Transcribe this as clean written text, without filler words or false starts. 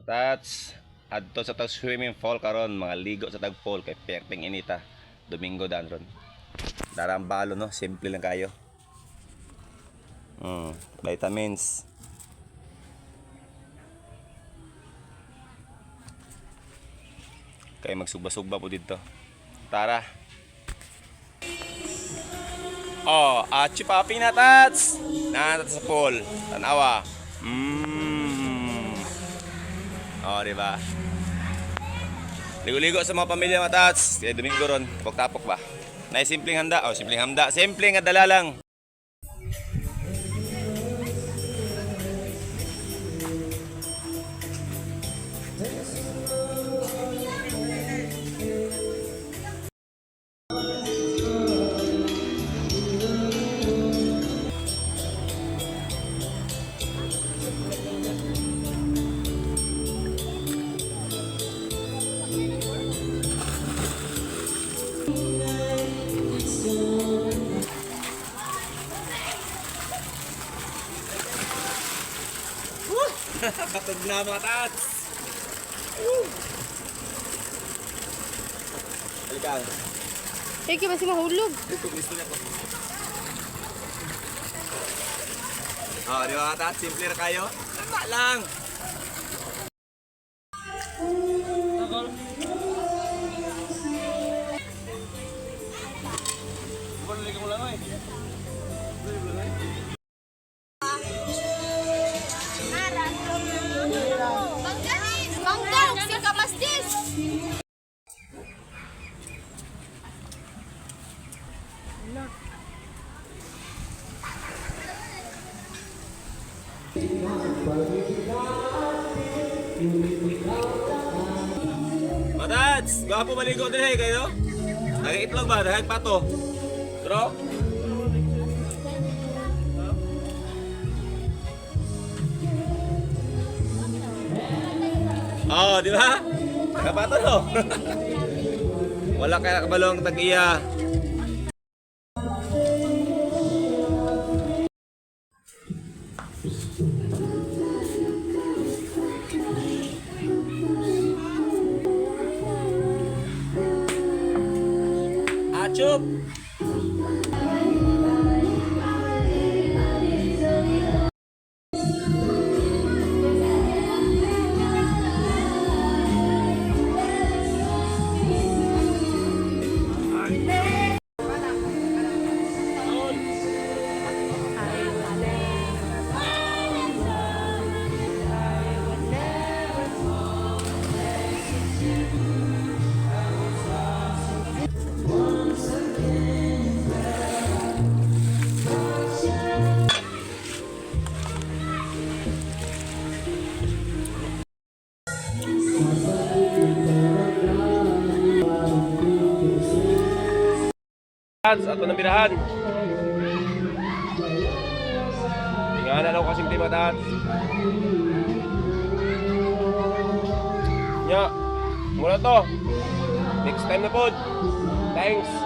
Tats, adto sa tag swimming pool karon, mga ligo sa tag pool kay perteng inita. Domingo dan ron. Darang balo, no, simple lang kayo. Vitamins. Kay magsugba-sugba po dito. Tara. Oh, achi papi na, tats. Nata sa pool. Tanawa. Oh, di ba? Ligo-ligo sa mga pamilya, mga tats. Kaya Domingo ron, tapok-tapok ba? Nay simpleng handa. Oh, simpleng handa. Simpleng nga dala lang. Katog na, mga tats. Woo! Halika. Thank you, basi mahulog. Gusto, gusto niya ko. Oh, di ba, mga tats? Simple ra kayo? Tama lang. Mangga, si kamastis. Mga tats, gwapo maligo din eh kayo. Nag-itlog ba? Dahil pato. Pero? Oh, di ba? Nakapato, no? Wala kaya kabalong tag-iya. Achop! Tats, ato ng birahan. Ingana lang kasimple, mga tats. Nya, muna to. Next time na pod. Thanks.